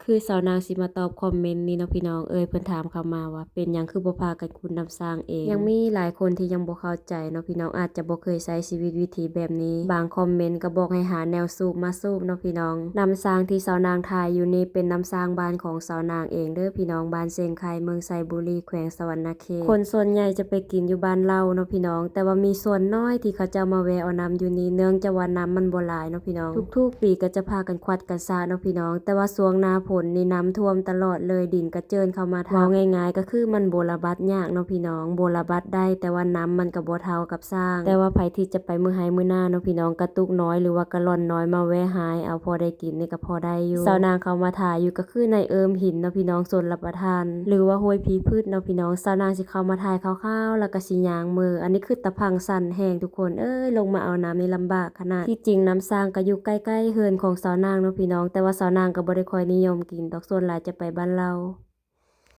ຄືສາວນາງຊິມາຕອບຄອມເມັນນີ້ເນາະພີ່ນ້ອງເອີຍ ເພິ່ນຖາມເຂົ້າມາວ່າ ເປັນຫຍັງຄືບໍ່ພາກັນຂຸດນ້ຳສ້າງເອງ? ຍັງມີຫຼາຍຄົນທີ່ຍັງບໍ່ເຂົ້າໃຈເນາະພີ່ນ້ອງ ອາດຈະບໍ່ເຄີຍໃຊ້ຊີວິດວິຖີແບບນີ້. ບາງຄອມເມັນກໍບອກໃຫ້ຫາແນວສູບມາສູບເນາະພີ່ນ້ອງ. ນ້ຳສ້າງທີ່ສາວນາງຖ່າຍຢູ່ນີ້ເປັນນ້ຳສ້າງບ້ານຂອງສາວນາງເອງເດີ້ພີ່ນ້ອງ, ບ້ານເຊງໄຄ ເມືອງໄຊບູລີ ແຂວງສະຫວັນນະເຂດ. ຄົນສ່ວນໃຫຍ່ຈະໄປກິນຢູ່ບ້ານເຫຼົ່າເນາະພີ່ນ້ອງ, ແຕ່ວ່າມີສ່ວນນ້ອຍທີ່ເຂົາເຈົ້າມາແວ່ເອົານ້ຳຢູ່ນີ້ ເນື່ອງຈາກວ່ານ້ຳມັນບໍ່ຫຼາຍເນາະພີ່ນ້ອງ. ທຸກໆປີກໍຈະພາກັນຂວັດກັນສະເນາະພີ່ນ້ອງ, ແຕ່ວ່າຊ່ວງໜ້າຝົນນີ້ນ້ຳຖ້ວມຕະຫຼອດເລີຍ, ດິນກະເຈີນເຂົ້າມາທັບ. ເວົ້າງ່າຍໆກໍຄືມັນບໍ່ລະບັດຍາກເນາະພີ່ນ້ອງ, ບໍ່ລະບັດໄດ້ ແຕ່ວ່ານ້ຳມັນກໍບໍ່ເທົ່າກັບສ້າງ. ແຕ່ວ່າໃຜທີ່ຈະໄປມື້ໄຮ່ມື້ນາເນາະພີ່ນ້ອງ, ກະຕຸກນ້ອຍ ຫຼືວ່າກະລອນນ້ອຍມາແວ່ຫາຍເອົາ ພໍໄດ້ກິນນີ້ກໍພໍໄດ້ຢູ່. ສາວນາງເຂົ້າມາຖ່າຍຢູ່ກໍຄືໃນເອີ່ມຫີນເນາະພີ່ນ້ອງ, ຊົນລະປະທານ ຫຼືວ່າຫ້ວຍຜີພືດເນາະພີ່ນ້ອງ. ສາວນາງຊິເຂົ້າມາຖ່າຍຄ່າວໆ ແລ້ວກໍຊິຍ່າງເມືອ. ອັນນີ້ຄືຕາພັງຊັນແຮງທຸກຄົນເອີຍ, ລົງມາເອົານ້ຳນີ້ລຳບາກຂະໜາດ. ທີ່ຈິງນ້ຳສ້າງກໍຢູ່ໃກ້ໆເຮືອນຂອງສາວນາງເນາະພີ່ນ້ອງ, ແຕ່ວ່າສາວນາງກໍບໍ່ໄດ້ຄ່ອຍນິຍົມກິນດອກ, ສ່ວນຫຼາຍຈະໄປບ້ານເຫຼົ່າ.